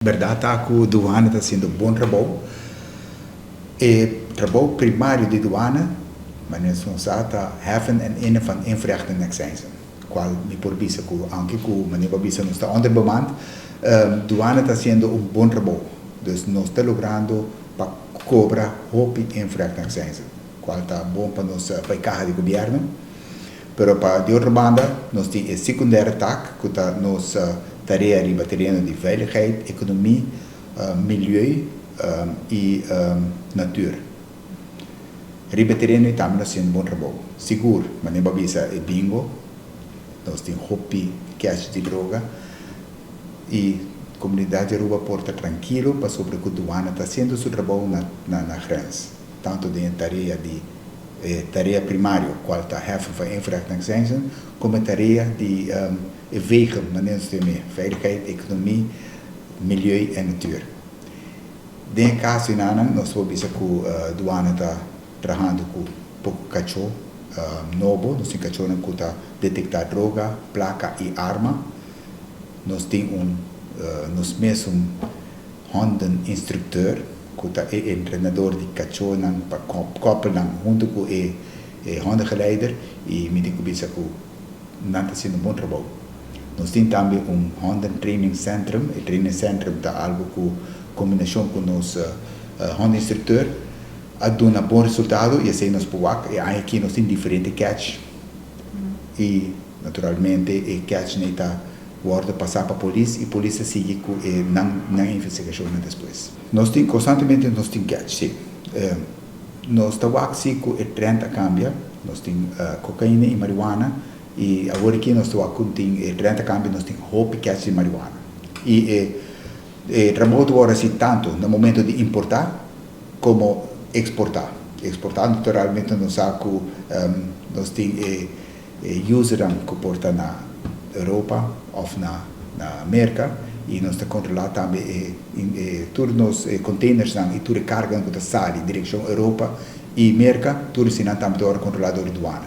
Berdad ta cu Douane ta haciendo bon trabou. E trabou primario di Douane, manera nos sa, ta heffen en innen van invrechting en accijnzen, cual mi por bisa cu aunke cu manera bo a bisa nos ta onderbemand, Douane ta haciendo un bon trabou. Dus nos ta logrando pa cobra hopi invrechting en accijnzen, cual ta bon pa nos, pa e caha di gobierno. Pero pa di otro banda nos tin e secundaire taak cu ta nos tarea riba tereno di veiligheid, economie, milieu y natuur. Riba e tereno y tambe nos haciendo bon trabou. Sigur, manera bo a bisa e bingo, nos tin hopi cash di droga y comunidad di Aruba por ta trankilo pasobra cu douane ta haciendo su trabou na na grens, tanto den e tarea di E tarea primario, cual ta heffen van inverrechtningseisen, como e tarea di e wegen, manera nos ta yam'é, veiligheid, economie, milieu en natuur. Den e caso enanan nos por bisa cu Douane ta trahando cu poco cacho nobo, nos tin cachonan cu ta detecta droga, placa y arma. Nos tin un nos mesun hondeninstructeur ku ta e entrenador di kachónan pa kòpelnan huntu ku e hondengeleider i mi tin ku bisa ku nan ta hasiendo un bon trabou. Nos tin tambe un hondentraining centrum. E training centrum ta algu ku kombinashon ku nos hondeninstructeur a duna bon resultado i esei nos por wak. E aña aki nos tin diferente catch i naturalmente e catch nei ta Wòrdu pasá pa polis i polis ta sigui ku e nan nan investigashonnan despues. Nos tin konstantemente nos tin catch, sí. Nos ta wak sí ku e trend a kambia. Nos tin kokaina i marihuana i awor aki nos ta wak ku tin e trend a kambia, nos tin hopi catch di marihuana. I e e trabou ta wòrdu hasi tantu na momento di importá komo eksportá. Eksportá naturalmente nos sa ku nos tin e E usernan ku por ta na Europa òf na na Merka i nos ta kontrolá tambe e e tur nos e containersnan i tur e karganan ku ta sali direkshon Europa i Merka, tur eseinan tambe ta wòrdu kontrolá dor di duana.